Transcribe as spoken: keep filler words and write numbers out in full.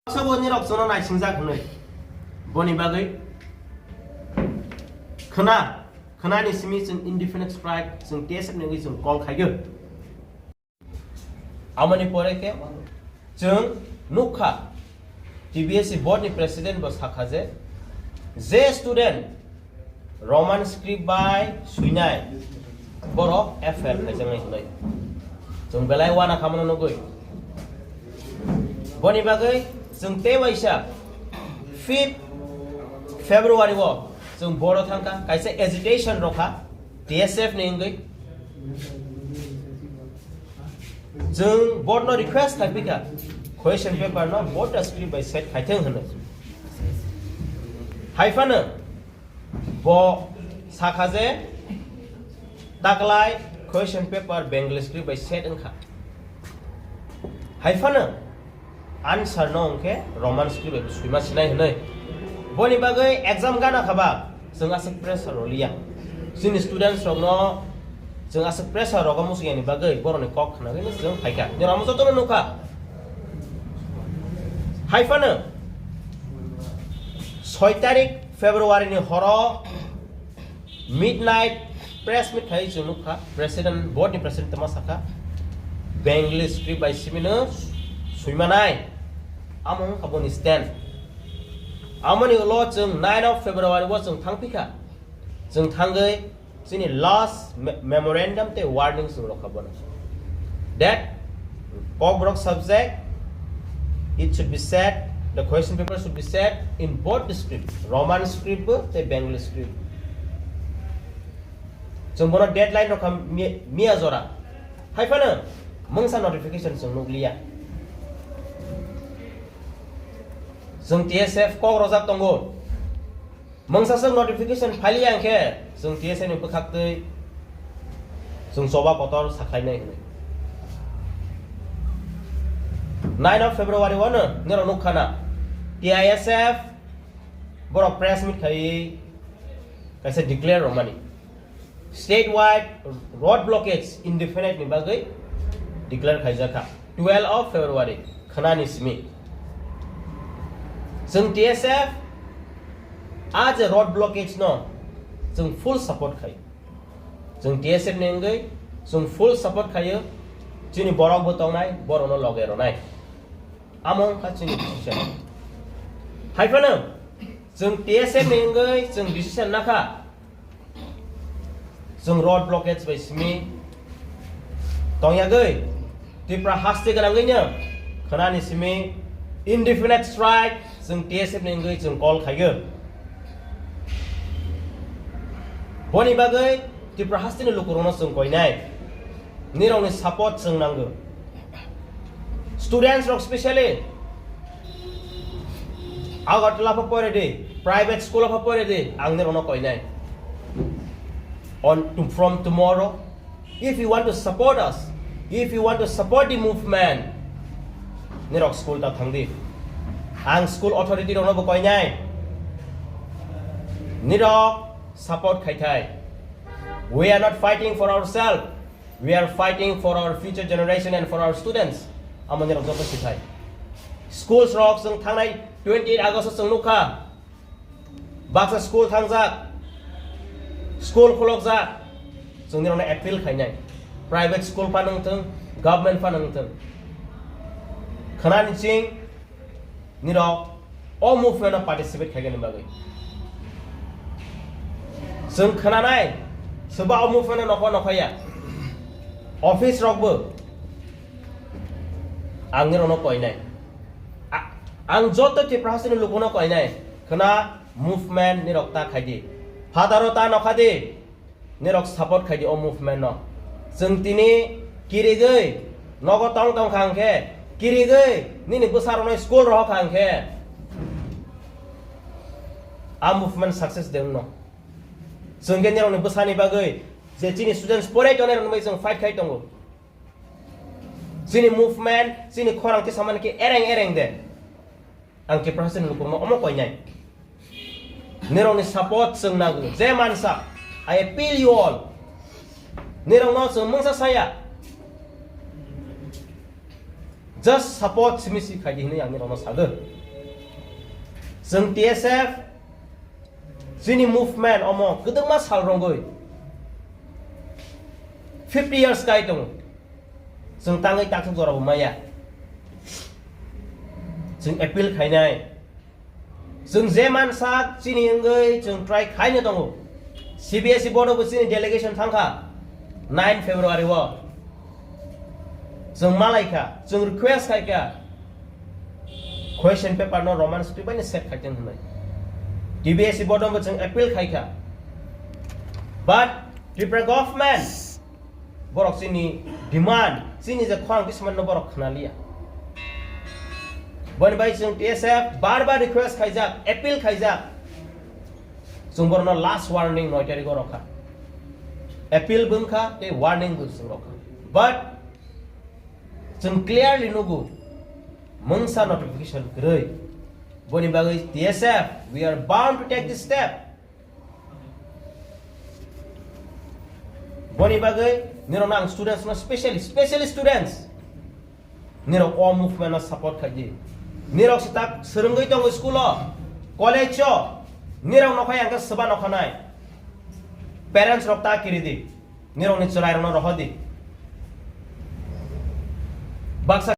Sabo nirok chwngno naisingjak hwnwi. Boni bagwi khwna, khwnani simi chwng indefinite strike, chwng T S F ni wngwi chwng call khaigwi. Amoni pore khe chwng nukha, T B S C board ni president bo sakha je, je student Roman script bai swinai, borok F I R khaijaknai hwnwi. Chwng belai uana khamano nugwi. Boni bagwi chwng tei waisa fifth February o chwng board o thangkha, kaisa agitation rokha T S F ni wngwi. Chwng board no request khai phikha, question paper no board ta script bai set khai theng hwnwi. Hai phano bo sakha je taklai question paper Bengali script bai set wngkha. Hai phano answer no hwnkhe Roman script bai swima sinai hwnwi. Boni bagwi exam gana khaba chwng aswk pressure rw liya. Chini students rokno chwng aswk pressure rogo muchungya ni bagwi borokni kok khna hwnwi chwng phaikha. Nirok jotono nukha. Hai phano soi tarik February ni horo midnight press meet khai chwng nukha, president, board ni president tama sakha, Bengali script bai simino suimanai, amo wngkha boni stand. Amoni ulo chwng nine of February o chwng thangphikha, chwng thangwi chini last me-, memorandum tei warning chwng rokha bono. That Kokborok subject, it should be set, the question paper should be set in both the script, Roman script bo tei Bengali script. Chwng bono deadline rokha mi-, miya jora. Hai phano mungsa notification chwng nukliya. Chwng T S F kok rojak tongo. Mungsa chwng notification phailiya hwnkhe chwng T S F ni bwkhaktwi chwng choba kotor sakhlainai hwnwi. Nine of February o no nirok nukha na T I S F borok press meet khaiwi kaisa declare rwmani. Statewide road blockage indefinite ni bagwi declare khaijakha twelve of February khwnani simi. Chwng T S F a je road blockage no chwng full support khai. Chwng T S F ni wngwi chwng full support khaio. Chini borok bo tongnai, borokno loge rwnai. Amo wngkha chini decision. Hai phano chwng T S F ni wngwi chwng decision nakha. Chwng road blockage bai simi tongyagwi Tripura haste gwnangwino khwnani simi indefinite strike chwng T S F ni wngwi chwng call khaigwi. Boni bagwi Tripura hasteni lukurokno chwng koinai. Nirokni support chwng nango. Students rok specially Agartala pha pore di, private school pha pore di, ang nirokno koinai. On to, from tomorrow, if you want to support us, if you want to support the movement, nirok school ta thang di. Ang school authority rokno bo koinai. Nirok support khai thai. We are not fighting for ourselves. We are fighting for our future generation and for our students. Amo nirok joto sithai. Schools rok chwng thangnai twenty eight August o chwng nukha. Baksa school thangjak. School khulokjak. Chwng nirokno appeal khainai. Private school pha nungthwng, government pha nungthwng. Khwnani ching nirok o movement o participate khaigani bagwi. Chwng khwnanai, soba o movement o nokho nokhaya. Office rokbo ang nirokno koinai. A-, ang joto Tripura hasteni lukuno koinai. Khwna movement nirok ta khaidi. Phataro ta nokhadi. Nirok support khaidi o movement no. Chwng tini kirigwi nogo tong tong kha hwnkhe, kirigwi nini bwsarokno school rohor kha hwnkhe, a movement success de wngno. Chwng khe nirokni bwsani bagwi je chini students porai tongnai rokni bagwi chwng fight khai tongo. Chini movement, chini khorang khe samani khe ereng ereng de. Ang Tripura hasteni lukurokno omo koinai. Nirokni support chwng nango. Je mansa, I appeal you all. Nirokno chwng mungsa saya. Just support simi si khaidi hinwi ang nirokno sagwi. Chwng T S F chini movement omo kwdwkma sal rwngwi fifty years kai tongo. Chwng tangwi takhuk jorabo maya. Chwng appeal khainai. Chwng je mansa chini wngwi chwng try khaina tongo. C B S E board bo chini delegation thangkha nine February o. Chwng malaikha, chwng request khaikha. Question paper no Roman script bai set khaiteng hwnwi. T B S E board bo chwng appeal khaikha. But Tripura government borok chini demand, chini je khorang bisman no borok khna liya. Boni bai chwng T S F bar bar request khaijak, appeal khaijak. Chwng borokno last warning noi tarikh o rokha. Appeal bwngkha tei warning bo chwng rokha. But chwng clearly nugo mungsa notification kwrwi. Boni bagwi T S F, we are bound to take this step. Boni bagwi nirokno ang students no specially, specially students, nirok o movement no support khaidi. Nirok se tak swrwngwi tongo school o, college o, nirok nokhai ang khe swba nokhanai. Parents rok ta kiridi, nirokni chwrairokno rohordi. Baksa